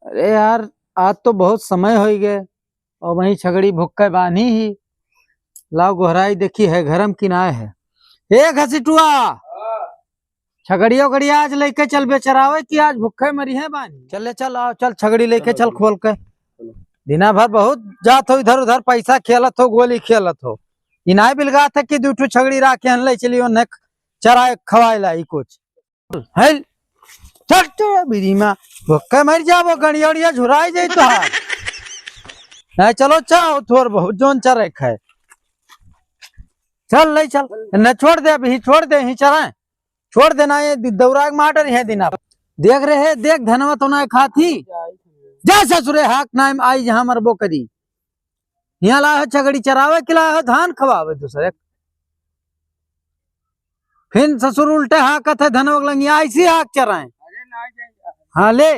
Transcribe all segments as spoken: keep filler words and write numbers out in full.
अरे यार, आज तो बहुत समय होइ गए और वहीं छगड़ी भुक्के बान्ही ही। लाओ गोहराई देखी है घरम कि नाय है। ए घसीटुआ, छगड़िया उगड़िया आज लेके चल बे चरावे कि आज भुक्खे मरी है बानी। चल ले चल, आओ चल, छगड़ी लेके चल खोल के। दिना भर बहुत जात हो इधर उधर, पैसा खेलत हो, गोली खेलत हो। इनाय बिलगात है कि दू ठो छगड़ी राखे हन, ले चली ओन्हे चराए खवाए लाई कुछ। हेल, चल तो बिरी मा, भुक्खे मर जाबो, गड़िया उड़िया झुराई जाई तो। नहीं चलो चाहो थोर बहुत जोन चरे खाए। चल ले चल, न छोड़ दे, अभी छोड़ दे, ही चराए। छोड़ देना ये दि-, दौरा के मार डरी है दिना। देख रहे, देख धनवा तो ना खाती। जा ससुरे हाक नाम आई जहाँ मरबो करी। यहाँ ला है छगड़ी चरावे के ला है धान खवावे दूसरे। फिर ससुर उल्टे हाकत है धनवा के लंगिया, ऐसी हाक चराए। हाँ ले,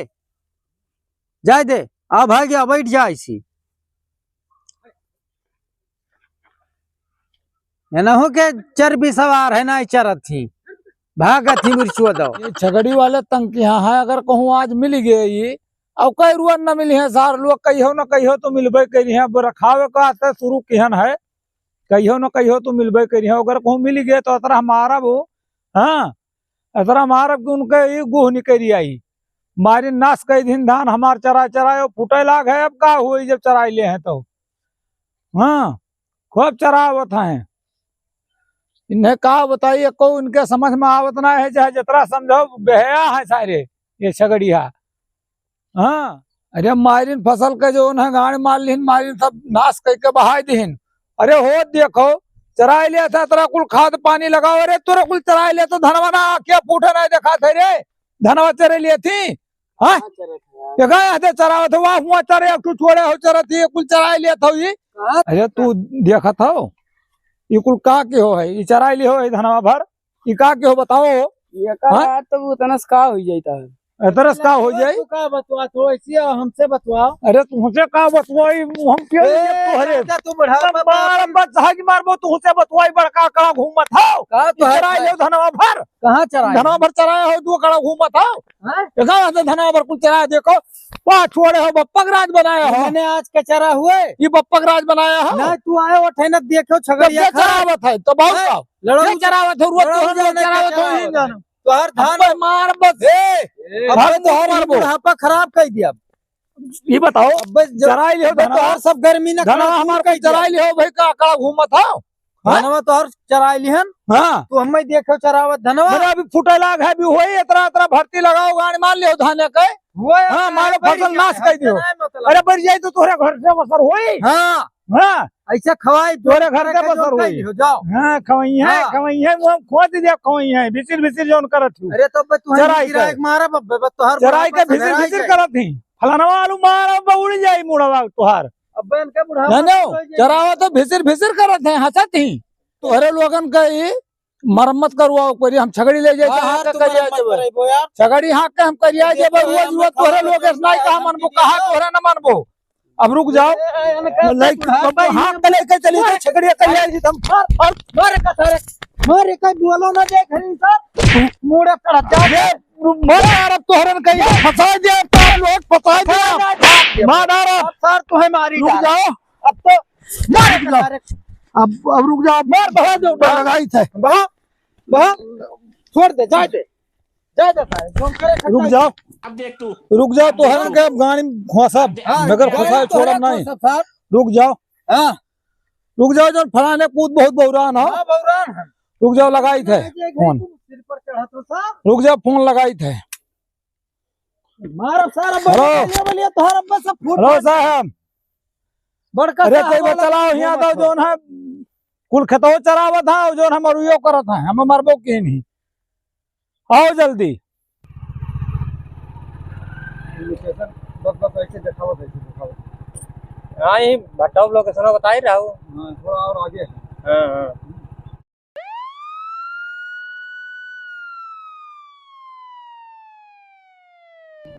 जाए दे, आ भाई गया, बैठ जा ऐसी। एनहू के चर्बी सवार है, नाहीं चरत ही, भागत ही मिर्चुआ दो। ये छगड़ी वाले तंग किहाँ है, अगर कहूँ आज मिल गए ये, अब कई रुअन न मिली है सार लोग, कहियो न कहियो तो मिलबे करी है। अब रखावे का आते शुरू किहन है, कहियो न कहियो तो मिलबे करी है। अगर कहूँ मिल गए तो अतरा मारब हो, हाँ, अतरा मारब कि उनके ये गुह निकरी आई, मारी नाश कई दिन धान हमार चरा चराए फूटे लाग है। अब का हुई जब चराई ले हैं तो, हाँ, खूब चरावत हैं। इन्हें का बताइए, को इनके समझ में आवत ना है, चाहे जितना समझो बेहया है सारे ये छगड़िया। हाँ, अरे मारिन फसल के जो उन्हें गाड़ मार लिहिन, मारिन सब नाश करके बहाई दिहिन। अरे हो देखो, चराई ले था, तेरा कुल खाद पानी लगाओ, अरे तोरे कुल चराई ले तो धनवा ना आके फूटे ना देखा थे रे, धनवा चरे लिए थी। हाँ? कहाँ चरे थे यार? ये का यहाँ से चरावत हो? वाह, हुआ चरे, अब तू छोड़े हो, चरत ही, ये कुल चराई लेत हो ये। कहाँ अरे तू देखत हो, ये कुल का के हो है? ये चराई ले हो है धनवा भर, ये का के हो बताओ? ये का हाँ? यार, तब उतना से का हो जाता है? इतना से का हो जाए? तू का बतवा, तो ऐसी हमसे बतवाओ। अरे तुमसे का बतवाई, हम क्यों ए, तोहरे? राजा, तू बुढ़ापा तब मार बस है कि मारबो, तुमसे बतवाई बड़का कड़ा घूमत हो। का तो ये है चराई भाई? ले धनवा भर। कहाँ चराई? धनवा भर चराया हो, दो कड़ा घूमत हो। हाँ? देखा, यहाँ से धनवा भर कुल चराया, देखो, वाह, छोड़े हो, बप्पा के राज बनाया हो। मैंने आज का चरा हुए। ये बप्पा के राज बनाया हो। ना, तू आए हो, ठैनक देखो, तो छगड़िया के खा। चरावत है, तो बहुत हैं? का? लड़ो नहीं उधर, चरावत हो, रुआ लड़ो तो उधर, लोग नहीं चरावत हो, चरावत ही है। जानो। तोहर धान अब्बे मार बस। ए, ए, अब भाग तोहर मारबो। बुढ़ापा खराब कर दिया। ये बताओ, अब्बे जब, चराई लिहो अब्बे धनवा। तोहर सब गर्मी ना धनवा खराब हमार कर दिया। चराई लिहो भाई, का, का घूमत हो? हाँ? धनवा तोहर चराई लिहन। हाँ। तू हमें देखो चरावत धनवा। मेरा अभी फुटे लाग है, अभी होई, इतना, इतना भर्ती लगाओ, गाड़ी मार लिहो धाने के। वो हाँ, यार, मारो बड़ी फसल जाए, नाश कर दियो। हमसे नहीं मतलब। अरे, बढ़ जाए तो तोहरे घर से बसर होई। हाँ। हाँ। ऐसे खवाई दो तोहरे घर से बसर होई। हो जाओ। हाँ, खवाई है, हाँ। खवाई है, वो खोद दे, खवाई है, भिसिर, भिसिर जौन करत हूँ। अरे, तो अब्बे तू चराई गिराए के। मारा, बब्बे, बस तोहर चराई के बुढ़ापा भिसिर, सधराई भिसिर जाए। करत ही। फलानवा आलू मार, अब उड़ जाई मुड़वा तोहार। अब्बे इनके बुढ़ापा अरे, सधराई जाए। चरावा तो भिसिर, भिसिर करत है, हंसत ही। तोहरे लोगन का ही मरम्मत करवाओ करी, हम छगड़ी ले जाए, हाँ, हाँ, हाँक के तू करिया मरम्मत देबे। करइबो यार। छगड़ी हाँक के हम करिया ये देबे, तो रोज, है, रोज तोहरे लोग ऐसा नहीं कहा मनबो, कहा तोहरा न मनबो। अब रुक जाओ। ए, ए, इनका लाइक, बुढ़ापा अब ही हाँक के लेके चली तो छगड़िया करिया जी, हम मार, मार, मार का सारे, मार का बोलो ना देख रही सर, मुड़े चढ़ जा। ये मार यार, अब तोहरन कहीं फंसा दिया, अब तोहरे लोग फंसा दिया। मार डाल। अब सर तुम्हें मारी रुक डाल। जाओ। अब तो मार रुक जाओ। सारे। अब, अब रुक जाओ। मार, बहा दो, बहा। लगाई थे। बहा, बहा। छोड़ दे, जाए दे। जाए दे सारे। जो करे रुक जाओ। अब देख तू। रुक जाओ, तो हरन के अब गाड़ी में घुसा, हाँ, मगर गाड़ी घुसा में छोड़ब घुसा नहीं। साहब। रुक जाओ। हाँ। रुक जाओ, जो फलाने कूद बहुत बौरान हो। हाँ, बौरान है। रुक जाओ, लगाई थे। ये फोन। सिर पर चढ़ा तो साहब। रुक जाओ, फोन लगाई थे। मारब सारा हेलो। बड़का ये बोलिए, तोहर अब्बा सब फूट हेलो मार। साहब। बड़का अरे साहब कोई वाला बतलाओ, हियाँ दो मारब। जोन है, कुल खेतवा चरावत है, और जोन हम अरुयो करत है, हमें मरबो के नहीं। आओ जल्दी। बस, बस, ऐसे देखावत है, ऐसे देखावत है। हाँ, ये भट्टा लोकेशन बताई रहा हूँ। हाँ, थोड़ा और आगे है। हाँ, हाँ।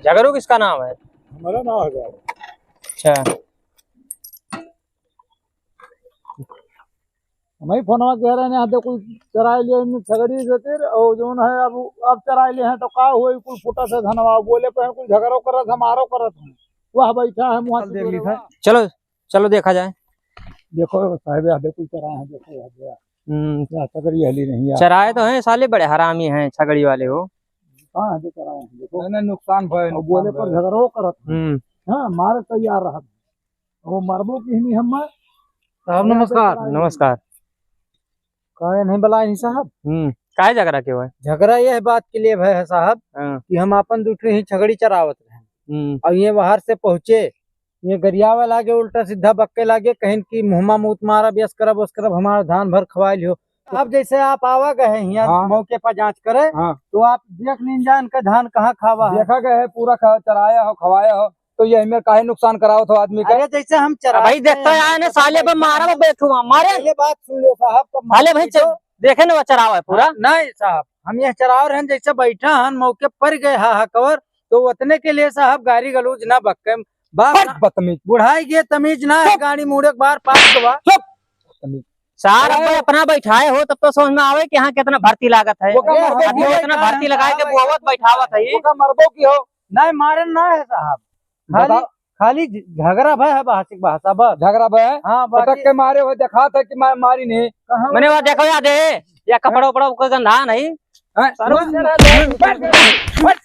झगरू किसका नाम है? हमारा नाम है झगरू। अच्छा। हमही फोनवा कह रहे हैं, यहाँ देखो चराए लिए इनने छगड़ी देते, और जौन है अब, अब चराए लिए हैं तो का हुआ, कुल फुटत है धनवा, बोले पे कुल झगड़ो करत है, मारो करत है, वह बैठा है मुँह चल देख ली था। चलो, चलो देखा जाए। देखो साहब, यहाँ देखो चराए हैं, देखो यहाँ, यहाँ। हम्म। यहाँ छगड़ी हली नहीं है। चराए तो हैं साले, बड़े हरामी हैं छगड़ी वाले हो। हाँ, जो चराए हैं, देखो। नहीं, नहीं, नुकसान भय, और नुकसान बोले पर भय। झगड़ो करत हैं। हम्म। हाँ, मारे तैयार रहत। वो मरबो की नहीं हम। साहब, नमस्कार। नमस्कार। काहे नहीं बुलाए नहीं साहब? हम्म, काहे झगड़ा के हुआ है? झगड़ा यह बात के लिए भय है साहब, हाँ। कि हम आपन दूसरे ही छगड़ी चरावत रहे। हम्म। और ये बाहर से पहुँचे, ये गरियावे लागे, उल्टा सीधा बक्के लागे, कहिन कि मुहमा मूत मारब, यस करब, वस करब, हमार धान भर खवाए लियो। अब जैसे आप आवा गए हैं यहाँ हाँ। मौके पर जाँच करे, हाँ। तो आप देख लीन जान का धान कहाँ खावा है। देखा गए है, पूरा खा-, चराया हो, खवाया हो, तो ये हमें काहे नुकसान करावत हो आदमी का? अरे जैसे हम चरा अब भाई देखता है, आए ना, साले बे मारा, वो बैठू वहाँ, मारे। पहले बात सुन लो साहब, तब साले भाई बैठो। च-, देखे ना वो चरावा है पूरा। हाँ, नहीं साहब, हम यह चराव रहन, जैसे बैठा हन, मौके पर गए हा, हा कवर, तो उतने के लिए साहब गारी गलौज ना बक्के। बाप बस ना, बदतमीज। बुढ़ाई के तमीज ना है, चुप। गाड़ी मुड़े के बार पास के बा। चुप। बदतमीज। सार, अब अरे। अपना बैठाए हो, तब तो समझ में आवे कि यहाँ कितना भर्ती लागत है। वो का अरे, मरबो अभी की हो? इतना भर्ती लगाए के बुआवत बैठावत है। वो का मरबो की हो? नहीं, मारन ना है साहब, खाली, बताओ। खाली झ-, झगड़ा भय है भाषिक भाषा बस। झगड़ा भय है? हाँ, पटक बाकी के मारे हो, देखात है कि मा-, मारी नहीं। कहाँ मने वो देखो याद है, या कपड़ा उपड़ा कोई गंधा नहीं। हैं? सारे हट, हट, हट।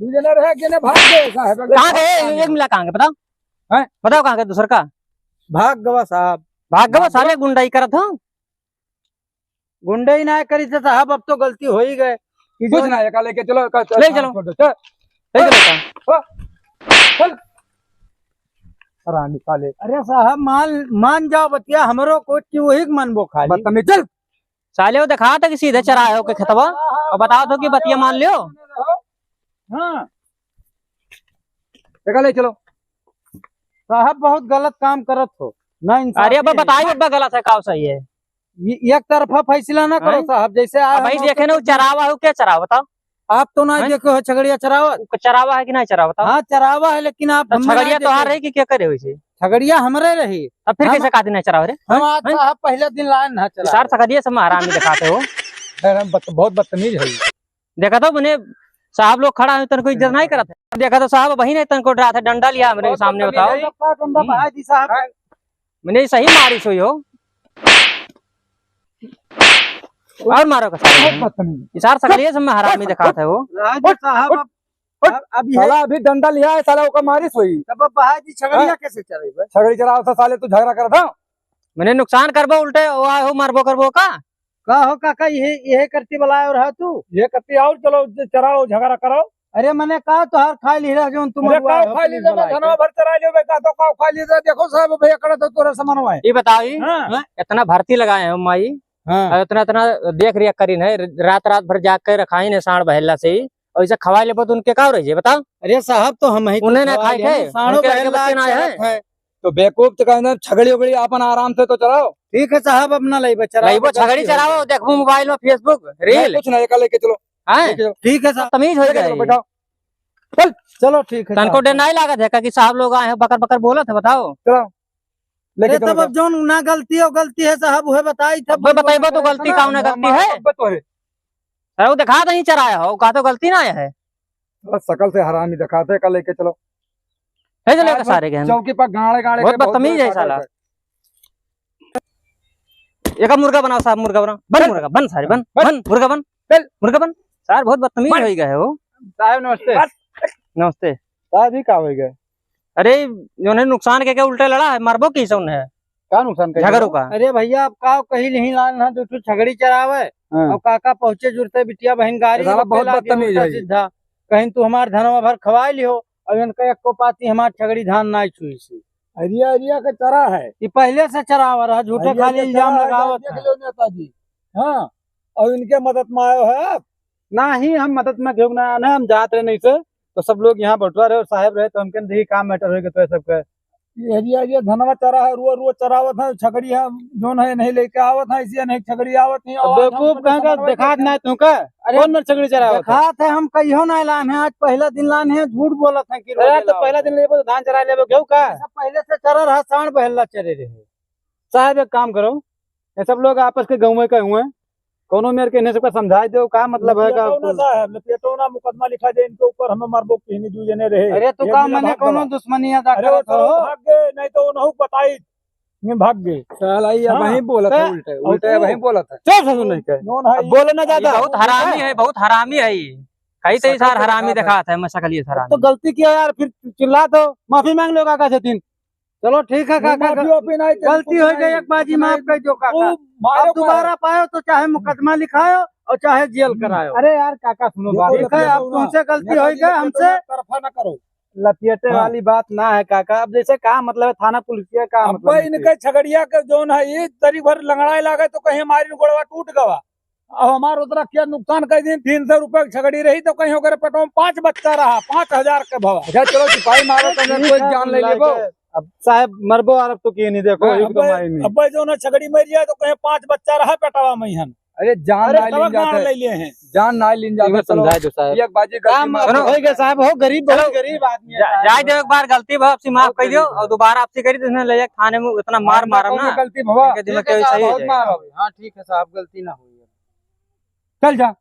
दू जना रहे, एक जने भाग गए साहब। कहाँ गए? एक मिला कहाँ गए? बताओ। हैं? बताओ कहाँ गए दूसर का? भाग गवा साहब। भाग गवा, भाग साले गवा। गुंडाई करत हो। गुंडाई ना करी थे साहब, अब तो गलती हो ही गए। कि कुछ जो ना, एका लेके चलो, एका ले चलो। छोड़ दो, चल। ले चलो का? हाँ, चल। हरामी साले। अरे साहब, मान, मान जाओ बतिया, हमरो कोच की वही के मनबो खाली। बदतमीज, चल। साले वो दिखा था कि सीधे चराए हो के खेतवा, और बताओ तो कि बतिया मान लियो। हाँ। एका ले चलो। साहब, बहुत गलत काम करत हो, ना इंसाफी अरे, अब है। बताइए, अब गलत है, का सही है? ये एक तरफा फैसला ना करो हैं? साहब, जैसे अब आए भाई हम देखे ना, वो चरावा हो, क्या चरावा, बताओ? आप तो ना हैं? देखे हो छगड़िया चरावत? वो चरावा है कि नहीं चरावा, बताओ? हाँ, चरावा है, लेकिन आप तो हमने छगड़िया नहीं तोहार देखे। रही कि क्या करे वैसे? छगड़िया हमरे रही। तब फिर हम, कैसे कहा दिन चरावा रे? हम हैं? आज हैं? साहब पहले दिन लाए ना चरावे। सार छगड़िया से हरामी दिखाते हो। अरे, बत-, बहुत बदतमीज है। देखा तो मने साहब लोग खड़ा है, तनको इज्जत नहीं करत है। देखा तो साहब वही नहीं, तनको डरात है, डंडा लिया हमरे बहुत सामने, बदतमीज बताओ। है। का डंडा हम्म। बहाई दी साहब? हाँ। मने सही मारी सोई हो। और मारो का साहब। बहुत बदतमीज। इसार सकलिए सब में हरामी दिखात है वो। राज साहब, अब, अब, अब ये साला अभी डंडा लिया है, साला ओका मारी सोई। तब अब बहाई दी छगड़िया हाँ? कैसे चलेबे? छगड़ी चराओ था साले, तू झगड़ा करत था। मने नुकसान करबो उल्टे, वो आए हो मारबो करबो का? का हो काका, यही, यही करती बलाए रहा तू? ये करती आओ, चलो, ज-, चराओ, झगड़ा करो। अरे मने का तोहार खाई ली रह जौन तुम अरे अगुआ का हो, खाई ली पुलिस रह, बलाए धनवा के। भर चरा लियो बे, का तो का खाई ली रह, देखो साहब, भैया कड़ा तो तोरे समनवा है। ये बताओ, ई हाँ। इतना भर्ती लगाए हैं माई, हाँ। और इतना, इतना देख रेख करीन है, रात, रात भर जाग के रखाइन है साँड़ बहेला से ही, और इसे खवाए लेबो तो उनके का रही है, बताओ? अरे साहब, तो हम ही तो उन्हें ना खवाए खाए लें, के, साँड़ो उनके आगे बहेला बच्चे ना है। चरत है। तो बेवकूफ तो कहना, छगड़ी उगड़ी आपन आराम से तो चराओ। ठीक है साहब, अपना लइबे चराओ, लइबो तो छगड़ी गलती हो चराओ, गई। देखबो मोबाइल में Facebook, नहीं, रील। कुछ नहीं, एका लेके चलो। हैं? लेके चलो। ठीक है साहब। तमीज हो लेके चलो, जाए। बैठाओ। चल। चलो ठीक है तनको साहब। डर नहीं लागत है का कि साहब लोग आए हैं, बकर बकर बोलत है, बताओ। चलो। लेके अरे चलो तब अब साहब। जौन ना गलती हो, गलती है साहब, उहे बताई तब अब बताइबो तो गलती ना, काम ना गलती मार है। अब तो है। अरे वो दिखा दही चराया हो, का तो गलती ना है। बस शकल से हरामी दिखाते, एका लेके चलो। है चलो, आज एका सारे के हम। चौकी पर गाड़े गाड़े बहुत के बहुत बदतमीज बुरे है साला। काटे। एका मुर्गा बनाओ साहब, मुर्गा बनाओ। बन बन। मुर्गा, बन सारे, बन, बन। बन मुर्गा बन। चल। मुर्गा बन। सार बहुत बदतमीज बन। हो गए हो। साहब नमस्ते। बस। नमस्ते। साहब ही का हो गए? अरे, जो उन्हें नुकसान के, के उल्टे लड़ा है, मरबो की से उन्हें? का नुकसान कही झगड़ू हो? का। अरे भैया, अब का कही नहीं लान ना, दो ठो छगड़ी चरावे। हाँ। और काका पहुँचे जुरते बिटिया बहन गाड़ी साला रोके बहुत लागे, बदतमीज उल्टा है। सीधा। कहीं तू हमार धनवा भर खवाए लियो, और इनका एको पाती हमार छगड़ी धान ना छुई सी। अरिया, अरिया के चरा है। ये पहले से चरावा रहा, झूठे अरिया खाली के इल्जाम चरा है, लगावत देख है। लो नेताजी। हाँ, और इनके मदद में आयो है आप। ना ही हम मदद में घेऊ ना, ना हम जात रहे नहीं से, तो सब लोग यहाँ बटुआ रहे और साहब रहे, तो हमके देखी का matter होएगा तो ये सबके। ये हरिया, हरिया धनवा चरा है, रुआ, रुआ चरावत है, छगड़ी है, जोन है, नहीं लेके आवत है, इसी नहीं छगड़ी आवत नहीं, तो आवाज हम बेवकूफ कहाँ का समझ में देखात नहीं। ना तुमका? अरे कौन मेरे छगड़ी चरावत है? देखात है, हम कहियो ना लान है, आज पहला दिन लान है, झूठ बोलत है कि अरे रोज यार, तो लावत पहला है। दिन लेबो तो धान चरा लेबो, गेहूं का? सब पहले से चरा रहा, साँड़ बहेला चरे रहे। साहब एक काम करो, ये सब लोग आपस के गाँव में के हुए, कौनो मेर के इन्हें सबका समझाइ देउ, का मतलब है का? लपेटो ना साहब, लपेटो ना, मुकदमा लिखा जाए इनके ऊपर, हमें मारबो किहनी दू जने रहे। अरे तो एक का जने मने भाग कौनो गवा। दुश्मनी याद अरे वो करत हो? तो भाग गए, नहीं तो उन्हों बताई, ये भाग गए। साला ये हाँ। वहीं बोलत है तो उल्टे, और उल्टे तू वहीं बोलत है। चुप सासू नहीं कहे। नोन है अब ये। बोले ना ज्यादा। ये बहुत हरामी है, बहुत हरामी है ये। कहीं तो ये सार हरामी दिखात है, मैं सकल ये हरामी। तो गलती किया यार, फिर चिल्ला दो, माफी मांग लो काका से तीन। चलो ठीक है काका, माफी वाफी नहीं, गलती हो गई, एक बाजी माफ कर दो काका। अब दोबारा पायो तो चाहे मुकदमा लिखायो और चाहे जेल करायो। अरे यार काका सुनो बात। ठीक है, अब तुमसे गलती हो गई, हमसे तरफा ना करो। लपेटे हाँ। वाली बात ना है काका। अब जैसे का मतलब है थाना पुलिसिया का अब मतलब भाई है? इनके छगड़िया के जौन है, ये तरी भर लंगड़ाए लागे तो कहीं हमारी गोड़वा टूट गवा। अब हमार उतरा क्या नुकसान कर दिन, तीन सौ रुपए की छगड़ी रही तो कहीं ओकरे पेटवा में पांच बच्चा रहा, पांच हजार के भवा। अच्छा चलो सिपाही मारो तो हमें ठीक कोई है, जान ले लेबो। अब साहब मरबो और अब तो किए नहीं देखो, हाँ, एक तो अब माई नहीं। अब जौन है छगड़ी मर जाए तो कहीं पांच बच्चा रहा पेटवा में हन। अरे जान अरे ना तब लीन जाते। ले लिए हैं। जान ना लीन जाते, इमे चलो। समझाए दो साहब। एक बाजी गलती काम माफ हो गया साहब, हो गरीब, बहुत गरीब आदमी है जा-, साहब। जाए दो एक बार गलती भवा आपसे माफ कर दियो और दोबारा आपसे करी तो इसने ले जाके थाने में इतना मार मारब ना। गलती भवा। इनके दिमाग ठीक है के साहब, सही हो बहुत जाए। मार हो। हाँ ठीक है साहब, गलती ना हुई है। चल जा।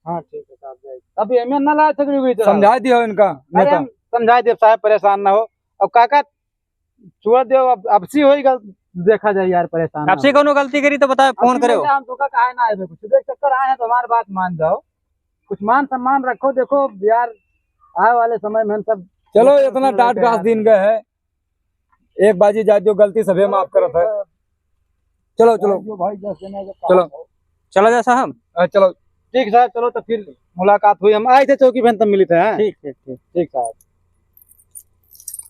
हाँ ठीक है साहब, जाए। अब एमे ना ला सकली हुई तो। समझा दियो इनका अरे नेता। हम समझा दियो साहब, परेशान ना हो। अब काका छोड़ दो, अब, अब सी होई गल-, देखा जाए यार, परेशान ना आपसे हो। कौनो गलती करी तो बताओ, फोन आपसे करे हो। हम धोखा काहे ना आए, कुछ देख चक्कर आए हैं तो हमारी बात मान जाओ, कुछ मान सम्मान रखो। देखो यार, आए वाले समय में हम सब चलो, इतना डांट गास दिन गए है, एक बाजी जाए जो गलती सभे माफ करत है। चलो, चलो। जो भाई दस जने के काम चलो। हो। चला जाए साहब। हाँ, चलो। ठीक साहब, चलो तो फिर मुलाकात हुई, हम आए थे चौकी बहन तब मिली थे, हाँ? ठीक, ठीक, ठीक। ठीक साहब।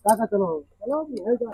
काका चलो, चलो जी, है क्या?